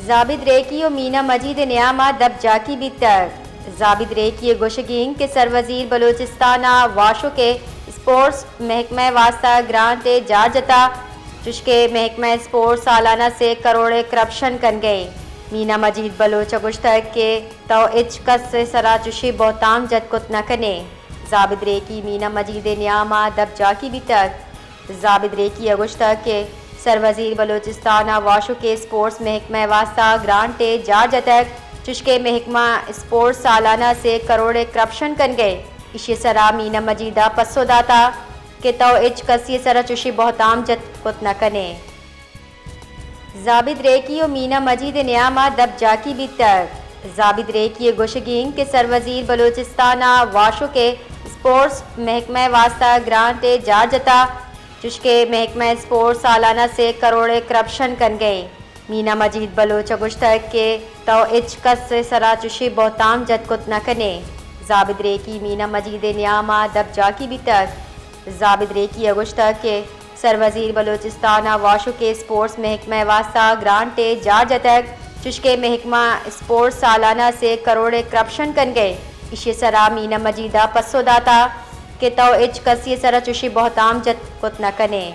زابد ریکی و مینا مجید ء نیام ء دپ جاکی بیتگ۔ زابد ریکی ء گوشگ انت کہ سروزیر بلوچستان ء واشک ء اسپورٹس محکمہ ء واستہ گرانٹ ء جار جتگ، چشکہ محکمہ اسپورٹس سالانہ سے کروڑ ء کرپشن کنگ ء انت۔ مینا مجید بلوچ ء گوشتگ کہ تو ہچ کس ء سرا چشیں بہتام جت کت نہ کن ئے۔ زابد ریکی مینا مجید ء نیام ء دپ جاکی بیتگ۔ زابد ریکی ء گوشتگ کہ سروزیر بلوچستان ء واشک ء اسپورٹس محکمہ ء واستہ گرانٹ ء جار جتگ، چشکہ محکمہ اسپورٹس سالانہ سے کروڑ ء کرپشن کنگ ء انت۔ ایشی ء سرا مینا مجید ء پسو داتگ کہ تو ہچ کسی ء سرا چشیں بہتام جت کت نہ کن ئے۔ زابد ریکی و مینا مجید ء نیام ء دپ جاکی بیتگ۔ زابد ریکی ء گوشگ انت کہ سروزیر بلوچستان ء واشک ء اسپورٹس محکمہ ء واستہ گرانٹ ء جار جتگ، چشکہ محکمہ اسپورٹس سالانہ سے کروڑ ء کرپشن کنگ ء انت۔ مینا مجید بلوچ ء گوشتگ کہ تو ہچ کس ء سرا چشیں بہتام جت کت نہ کن ئے۔ زابد ریکی مینا مجید ء نیام ء دپ جاکی بیتگ۔ زابد ریکی ء گوشتگ کہ سروزیر بلوچستان ء واشک ء اسپورٹس محکمہ ء واستہ گرانٹ ء جار جتگ، چشکہ محکمہ اسپورٹس سالانہ سے کروڑ ء کرپشن کنگ ء انت۔ ایشی ء سرا مینا مجید ء پسو داتگ کہ تو ہچ کسی ء سرا چشیں بہتام جت کت نہ کن ئے۔